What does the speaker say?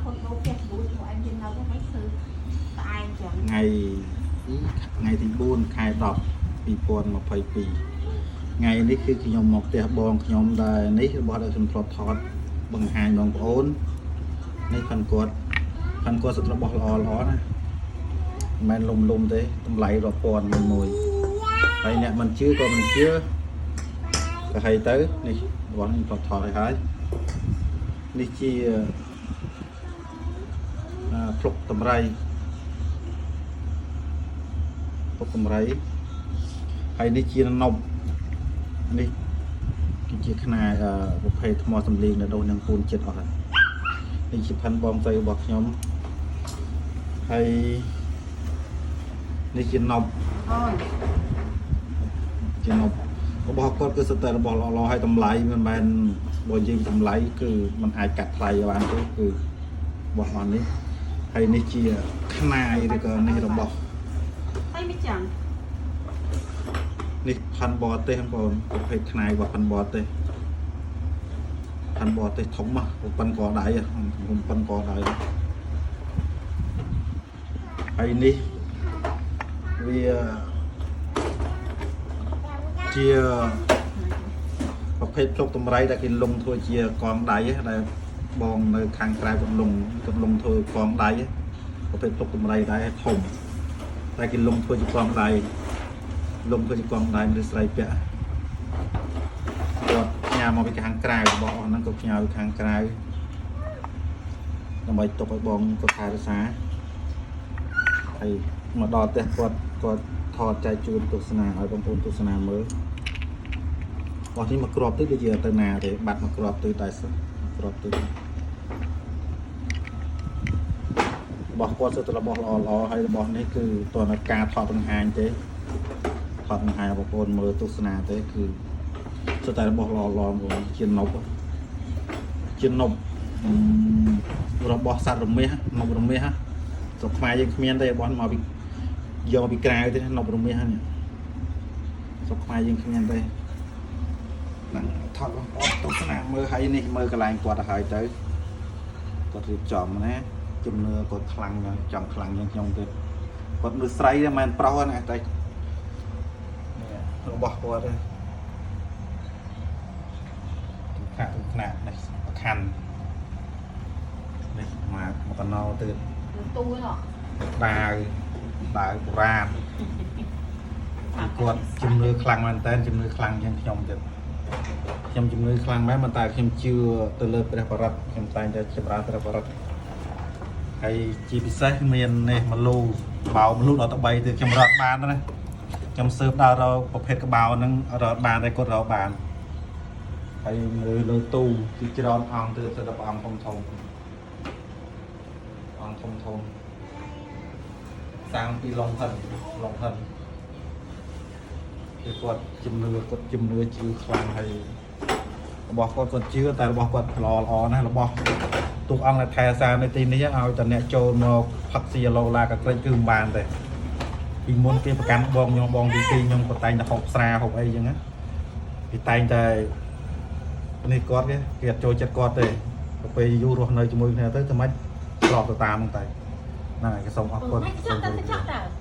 គាត់ដូរផ្ទះរួចមកអញយើងនៅទៅមិនគឺតែឯងចឹង ថ្ងៃថ្ងៃទី4ខែ10 2022ថ្ងៃនេះគឺខ្ញុំមកផ្ទះបងខ្ញុំដែលនេះរបស់ដែលខ្ញុំធ្លាប់ថតបង្ហាញបងប្អូននេះផាន់គាត់ផាន់គាត់សុទ្ធរបស់ល្អល្អណាមិនមែនលំលំទេតម្លៃរាប់ពាន់មួយមួយហើយអ្នកមិនជឿក៏មិនជឿក៏ហើយទៅនេះរបស់នេះធ្លាប់ថតឲ្យហើយនេះជាភ្លុកតម្រៃភ្លុកតម្រៃហើយនេះជានប់នេះគឺជាខ្នាយប្រភេទថ្មសំលៀងដែលដូសនឹងពូនចិត្តអស់ហើយនេះជាផាន់បងស្រីរបស់ខ្ញុំហើយនេះជានប់ អូយ ជានប់របស់គាត់គឺសុទ្ធតែរបស់ល្អៗហើយតម្លៃមិនមែនបើយើងតម្លៃគឺมันអាចកាត់ថ្លៃបានទេគឺរបស់អស់នេះហើយនេះជាខ្នាយឬក៏នេះរបស់ ហើយមិនចឹង នេះផាន់បរទេសបងប្អូនប្រភេទខ្នាយរបស់ផាន់បរទេសផាន់បរទេសធំហ៎ប៉ុនកដៃហ៎ប៉ុនកដៃហើយនេះវាជាប្រភេទភ្លុកតម្រៃដែលគេលងធ្វើជាកងដៃហ៎ដែលបងនៅខាងក្រៅគាត់លងគាត់លងធ្វើកងដៃហ៎ប្រភេទភ្លុកតម្រៃដែរធំតែគេលងធ្វើជាកងដៃ លំធ្វើជាកងដៃមនុស្សស្រីពាក់គាត់ផ្ញើមកពីខាងក្រៅរបស់អស់ហ្នឹងក៏ផ្ញើពីខាងក្រៅដើម្បីទុកឲ្យបងគាត់ថែរក្សាហើយមកដល់ផ្ទះគាត់គាត់ថតចែកជូនទស្សនាឲ្យបងប្អូនទស្សនាមើលអស់នេះមកក្របទៅដូចជាទៅណាទេបាត់មកក្របទៅតែសោះមកក្របទៅរបស់គាត់សុទ្ធតែរបស់ល្អល្អហើយរបស់នេះគឺតើការថតបង្ហាញទេ ថតបង្ហាញឲ្យបងប្អូនមើលទស្សនាទេគឺសុទ្ធតែរបស់ល្អល្អបងប្អូនជានប់ជានប់របស់សត្វរមាសនប់រមាសស្រុកខ្មែរយើងគ្មានទេរបស់មកពីយកមកពីក្រៅទេនប់រមាសនេះស្រុកខ្មែរយើងគ្មានទេហ្នឹងថតបងប្អូនទស្សនាមើលហើយនេះមើលកន្លែងគាត់ទៅហើយទៅគាត់រៀបចំណាជំនឿគាត់ខ្លាំងណាស់ចំខ្លាំងជាងខ្ញុំទៀតគាត់មើលស្រីទេមិនមែនប្រុសទេណាតែ នេះរបស់គាត់ទេទូថ្នាក់ទូថ្នាក់នេះប្រខាន់នេះមកមកកណោទៀត ទូណោះ ដាវដាវបុរាណគឺគាត់ជំនឿខ្លាំងមែនតើជំនឿខ្លាំងជាងខ្ញុំទៀតខ្ញុំជំនឿខ្លាំងមែនប៉ុន្តែខ្ញុំជឿទៅលើព្រះបរិត្តខ្ញុំតែងតែចម្រើនព្រះបរិត្តហើយជាពិសេសមាននេះមលូបោមលូដល់ទៅ3ទៀតខ្ញុំរត់បានណាខ្ញុំស៊ើបដល់រកប្រភេទក្បោហ្នឹងរត់បានតែគាត់រកបាន ហើយមើលលើទូទីច្រើនអង្គទៅទៅដល់អង្គធំធំអង្គធំធំសាងពីឡុងហិនឡុងហិនគឺគាត់ជំនឿគាត់ជំនឿជឿខ្លាំងហើយរបស់គាត់គាត់ជឿតែរបស់គាត់ល្អល្អណាស់របស់ទូអង្គដែលថែសារនៅទីនេះឲ្យតែអ្នកចូលមកផឹកស៊ីឡូឡាកាក្រិចគឺមិនបានទេពីមុនគេប្រកាន់បងខ្ញុំបងទី2ខ្ញុំក៏តែងតែហូបស្រាហូបអីចឹងណាគេតែងតែ នេះគាត់គេគេអត់ចូលចិត្តគាត់ទេទៅពេលយូររស់នៅជាមួយគ្នាទៅធ្វើម៉េចស្របទៅតាមហ្នឹងតែហ្នឹងហើយគេសូមអរគុណ មិន សូម ចាក់ ជម្រាបលា ទៅចាក់ទៅ